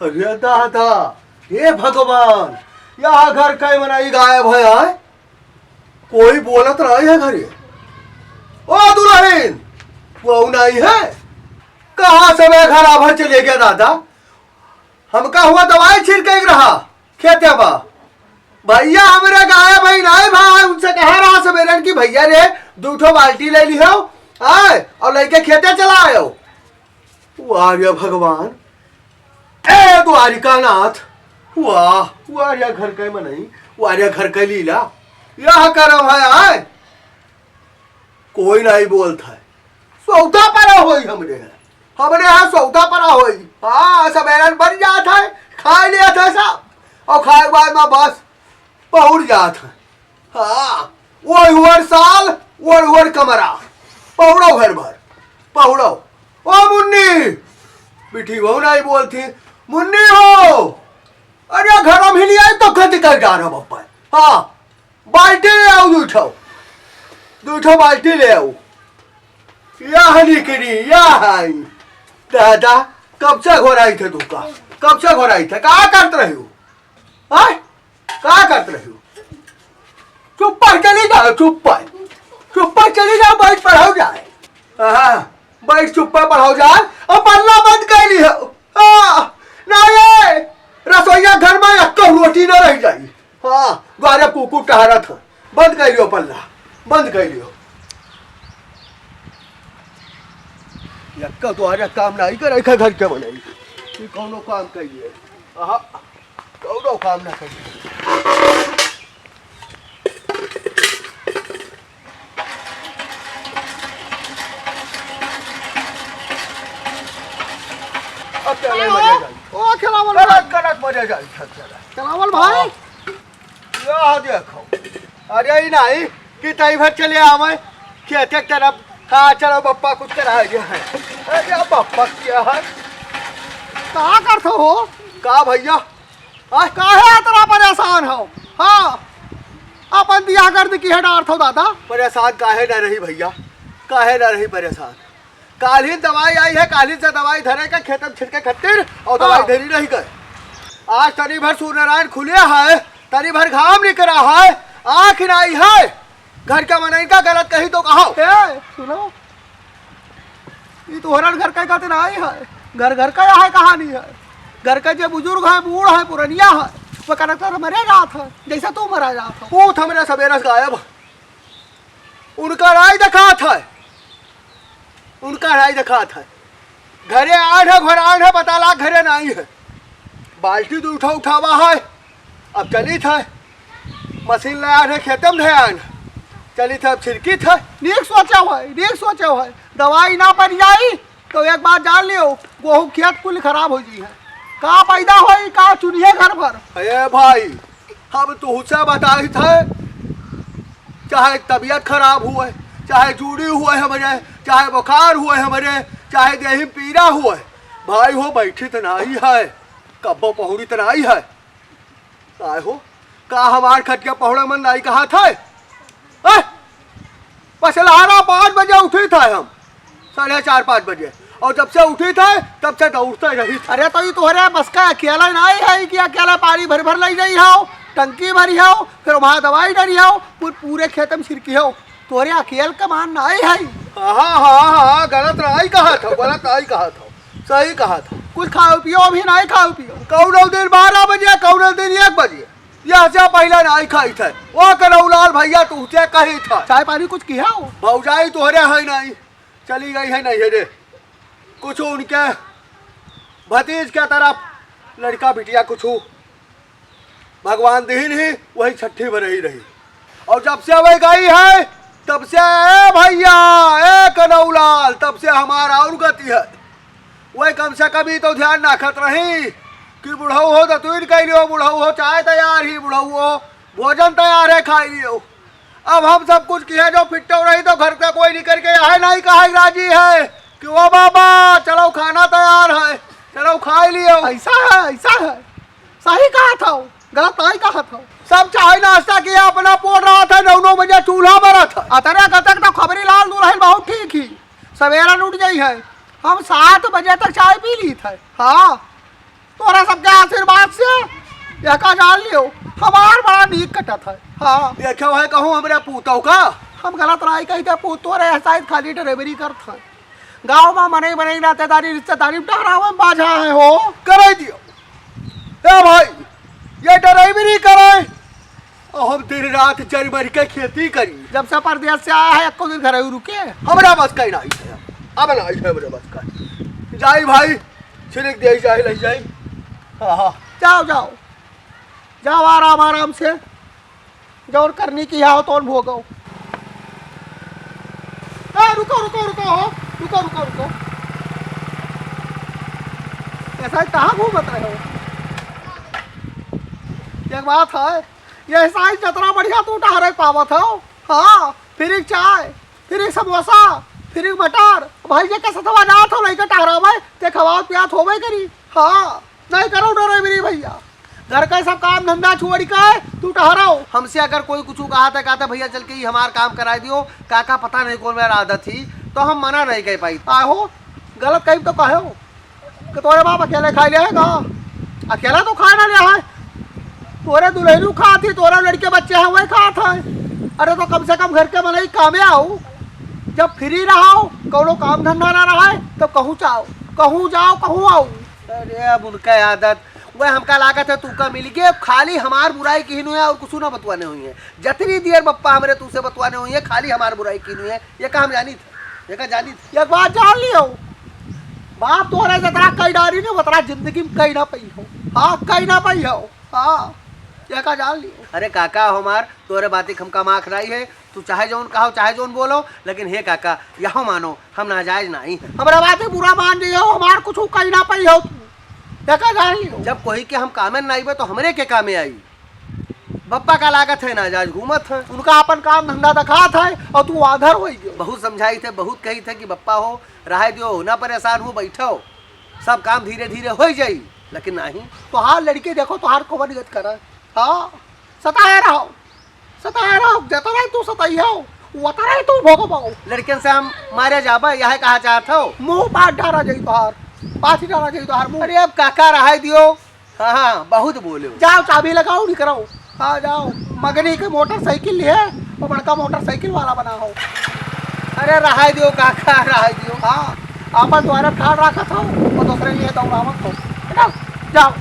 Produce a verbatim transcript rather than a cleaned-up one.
अरे दादा, हे भगवान, यहाँ घर कै मनई गायब है, आय? कोई बोलत नाई है घरे। ओ दुलहिन, वो नाई है? कहाँ से मैं घर आभर चले गया दादा? हमका हुआ दवाई छिड़के के रहा खेते बा। भैया हमरे गायब है नाई भाई, उनसे कहा रहा सबेरन कि भैया रे, दू ठो बाल्टी ले लिहो, आय, और लइके खेते चला आयो। वाह रे भगवान, ए द्वारिकानाथ, वाह, वाह रे घर कै मनई, वाह रे घर कै लीला, यह करम है आय। कोई नाई बोलत है, सौदा परा होई हमरे है, हमरे है सौदा परा होई। हाँ, सबेरन बन जात है, खाए लेत है सब, और खाए के बाद में बस पहुड़ जात है। हाँ, ओढ़ ओढ़ साल, ओढ़ ओढ़ कमरा, पहुड़ो घर भर, पहुड़ो। ओ मुन्नी, बिटियो नाई बोलती, मुन्नी हो, अरे घर में ही नहीं आई तो कति कर जा रहा बप्पा। हाँ, बाल्टी ले आओ दू ठो, दू ठो बाल्टी ले आओ। यह निकली, यह आई। दादा, कब से घोराई थे तू का? कब से घोराई थे? का करत रही हो? आय? का करत रही हो? चुप्पा चली जाओ, चुप्पा। चुप्पा चली जाओ, बैठ पढ़ाओ जाए। हाँ, बैठ चुप्पा पढ़ाओ जाए। अब पल्ला बंद कर ली हो। हाँ, ना ये रसोईया घर में एक रोटी ना रह जाई। हाँ, द्वारे कुकुर टहरत है। बंद कर लियो पल्ला, बंद कर लियो। यक्का द्वारे काम नाई करे, घर के मनई। ये कौनो काम करिए? आहा, कौनो काम ना करिए। अब चले मजा जाई। ओ, खेलावन करत, भाई। करत मजा जाई, खेलावन भाई। हाँ। यह देखो, अरे ही नहीं कि तई भर चले आवे खेते के तरफ। हाँ, चलो बप्पा कुछ करा दिया है। अरे बप्पा क्या है? का करत हो? का भैया? आय, काहे इतना परेशान हो? हाँ, अपन बियाह कर दी की है डारत हो दादा? परेशान काहे ना रही भैया, काहे ना रही परेशान? काल्हिन दवाई आई है, काल्हिन से दवाई धरे के खेतन छिड़के खत्तिर और दवाई हाँ। धरी नहीं गए। आज तनी भर सूर्यनारायण खुले है, तनी भर घाम निकरा है, आँख नाई है। घर के मनई का गलत कही तो कहो। ए, सुनो, ई तोहरन घर के कहते नाई है, घर घर का है कहानी है। घर के जे बुजुर्ग है, बूढ़ है, पुरनिया है, वो कनक तर मरे जात है, जैसे तू मरा जात हो। पूत हमरे सबेरस गायब है। उनका नाई देखात है, उनका नाई देखात है। घरे आन है, घर आन है, पता लाग घरे नाई है। बाल्टी दू उठा उठावा है, अब चलित है। मशीन ले आन है, खेते में धयान है। चलित है, अब छिड़कित है। नीक सोचा है, नीक सोचा है। दवाई ना पड़ जाई, तो एक बात जान लियो, गोहूँ खेत कुल खराब हो जी है। का पैदा होई, का चुनिए घर भर। ए भाई, हम तुहसे बताई थे, चाहे तबीयत खराब हुए, चाहे जूड़ी हुए हमरे, चाहे बुखार हुए हमरे, चाहे देही में पीड़ा हुए, भाई हो बैठी त नाई है, कब्बो पहुड़ी त नाई है। आए हो, का हमार खटिया पहुड़ा मन नाई कहा था? आय, पसलहारा पाँच बजे उठी था हम, साढ़े चार पाँच बजे, और जब से उठी था तब से दौड़ते रही था। अरे तो ये तोहरे बस का अकेला नाई है कि अकेला पानी भर भर ले जाई हो, टंकी भरी हो, फिर वहाँ दवाई डरी हो, पूर-, पूरे खेत में छिड़की हो, तोहरे अकेल कमान नाई है। हाँ, हाँ, हाँ, गलत नाई कहा था, गलत नाई कहा था, सही कहा था। कुछ खाओ पियो, अभी नाई खाओ पियो। कौनो दिन बारह बजे, कौनो दिन एक बजे। यह से पहले नाई खाई थे। वो कनौलाल भैया तुहसे कही था। चाय पानी कुछ किया हो? भौजाई तोहरे है नाई, चली गई है नहीं है रे। कुछ उनके भतीज के तरफ लड़का बिटिया कुछ भगवान दीन ही वही छठी में रही रही। और जब से वही गई है, तब से, ए भैया, ए कनौलाल, तब से हमारा और गति है। वही कम से कम ही तो ध्यान रखत रही कि बुढ़ऊ हो तो तू कह लियो, बुढ़ऊ हो चाय तैयार ही, बुढ़ऊ हो भोजन तैयार है, खाई लियो। अब हम सब कुछ किहे जो फिट्टो रही तो घर का कोई निकल के यह नहीं कहा राजी है कि वो बाबा चलो खाना तैयार है, चलो खाई लियो। ऐसा है, ऐसा है। सही कहा था, गलत नहीं कहा था। सब चाय नाश्ता किया, अपना पोट रहा था, नौ नौ बजे चूल्हा बरा था। अतरे कतक तो खबरी लाल दुल्हन बहुत ठीक ही, सवेरा उठ गई है। हम सात बजे तक चाय पी ली थे। हाँ, तोरा सबके आशीर्वाद से एका जान लियो, हमार बड़ा नीक कटत है। हाँ। देखे है कहूँ हमरे पूतौ का? हम गलत नाई कही थे, पूत तोरे एहसाइस खाली ड्राइवरी करत है। गाँव मा मनई मनई नातेदारी रिश्तेदारी टहरावे बाझा है हो। करे दियो। ए भाई, ये ड्राइवरी करे, और हम दिन रात जरी मरी के खेती करी। जब से परदेस से आया है, एको दिन घरे रुके? हमरा बस का नाई है, अब नाई है हमरा बस का। जाई भाई, छिड़क दे जाए, ले जाई। हाँ, हाँ। जाओ, जाओ, जाओ आराम आराम से, जौन करनी की हो तौन भोगो। ए, रुको, रुको, रुको हो, रुको, रुको, रुको। ऐसा ही कहाँ घूमत रहे हो? एक बात है, ये साइज जतरा बढ़िया तू टहरे पावत हो। हाँ, फ्री चाय, फ्री समोसा, फ्री मटर। भाई ये के सथवा जात हो लइके टहरावे, ते खवात पियात होबे करी। हाँ, नहीं करो ड्राइवरी भैया, घर का सब काम धंधा छोड़ के तू टहराओ। हमसे अगर कोई कुछ कहा था, कहता भैया चल के ही हमार काम कराए दियो, काका पता नहीं कौन मेरा आदत ही, तो हम मना नहीं कर पाई। आहो, गलत कहीं तो कहो कि तोरे बाप अकेले खाए ले है का? अकेला तो खाए ना ले है, तोरे दुल्हनू खात ही, तोरे लड़के बच्चे हैं वही खात है। अरे तो कम से कम घर के मनई कामे आओ, जब फ्री रहो, कौनो काम धंधा ना रहे, तो कहूँ जाओ, कहूँ जाओ, कहूँ आओ। अरे अब उनका आदत, वह हमका लागत है तू का मिल गए, खाली हमार बुराई की हुई है और कुछ ना बतवाने हुई है। जतनी देर बप्पा हमरे तू से बतवाने हुई है, खाली हमार बुराई की हुई है। ये का हम जानी थे, ये का जानी थे। एक बात जान लियो, बाप तोहरे जतरा कई डारी ने, उतरा जिंदगी में कई ना पई हो। हाँ, कई ना पई हो। हाँ, ये का जान लियो। अरे काका हमार, तोरे बाती हमका माख रही है, तू चाहे जौन कहो, चाहे जौन बोलो, लेकिन हे काका, यहो मानो, हम नाजायज नाई है। हमरा बात बुरा मान जाइयो, हमार कुछ कही ना पाई हो तू। देखा जाई हो। जब कोई के हम कामे नाई बे, तो हमरे के कामे आई? बप्पा का लागत है नाजायज घूमत है। उनका अपन काम धंधा दिखात है और तू आधर होई गयो। बहुत समझाई थे, बहुत कही थे कि बप्पा हो, रहे दियो, ना परेशान हो, बैठो, सब काम धीरे धीरे होई जाई, लेकिन नहीं। तोहार लड़के देखो, तोहार कौन गत करा। हाँ, सताए रहो। सताए रहो, जतरा तू सताई हो, उतरा तू भोगबो। लड़कन से हम मारे जाबे, यह कहा चाहत हो? मुंह पाट डाला जाई तोहार, पाथी डाला जाई तोहार मुंह। अरे अब काका रहाई दियो। हाँ, हाँ, बहुत बोले हो। जाओ चाबी लगाओ, निकरो। हाँ, जाओ। मगनी के मोटरसाइकिल लिए, वो बड़का मोटरसाइकिल वाला बना हो। अरे रहाई दियो काका, रहाई दियो। हाँ, आपन द्वारा ठाड़ रखत हो, वो दूसरे लिए दौड़ावत हो। हटाओ, जाओ।